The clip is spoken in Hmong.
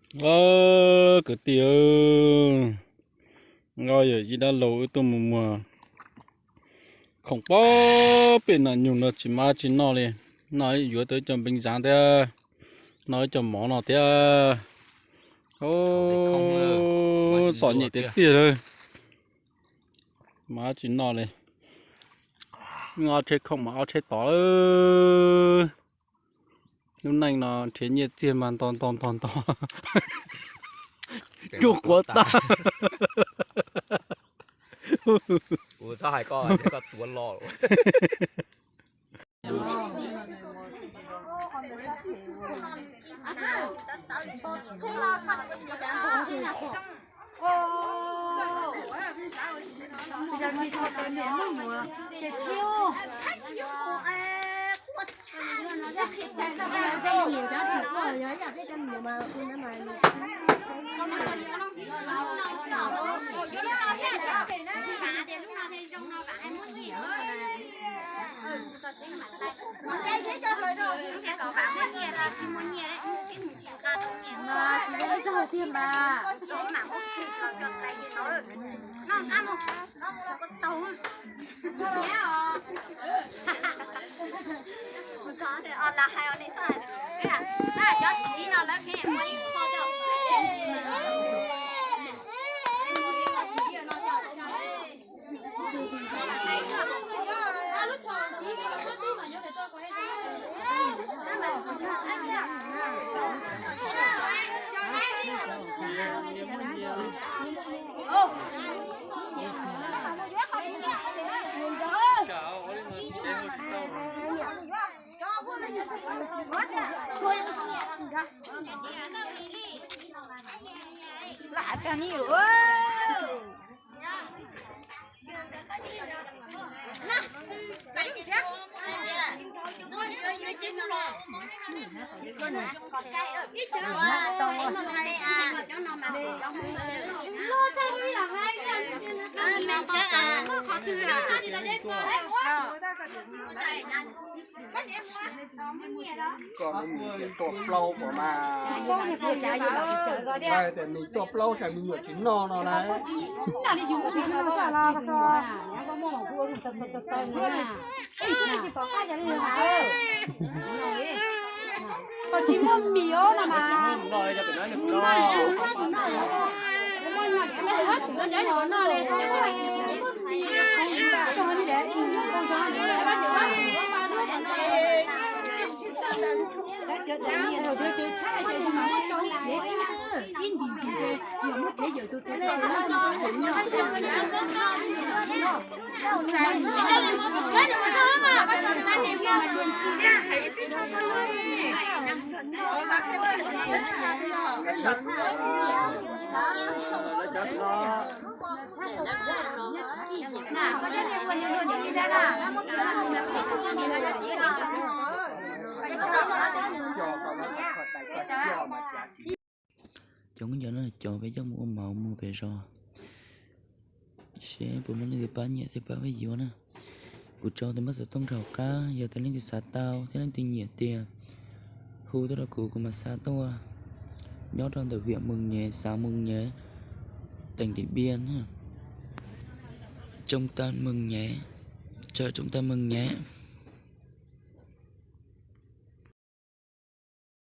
Kwv tij, nkauj yawm yij dab laug wb tuaj mus muag khoom pob pem nam nyug no tsis mab tsis noj li. Noj yuav tau ib co npeev xaav thiab, noj ib co mov no thiab. Txom nyem tiag tiag lawm, mab tsis noj li. Ob tsheb khoom mas ob tsheb tod lawm. Lub neej no nrhiav nyiaj txiag mas nto nto nto nto, cuag quav tag. Koj mus tua plaub pom mas, tias nws tua plaub xav me nyuam tsis noj no na. Koj tsis muaj mis os no mas. Cov muaj nco no cov peb coj mus ua mov muag pem zos, seb puas muaj leej twg pab nyiam thiab pab peb yuav na. Kuv tso tus npawb xov tooj rau hauv qab, yog tias leej twg xav tau thiab leej twg nyiam tiag, hu tuaj rau kuv, kuv mam xa tuaj. Nyob rau ntawm huyện Mường Nhé, xã Mường Nhé, tỉnh Điện Biên, trung tâm Mường Nhé, chợ trung tâm Mường Nhé.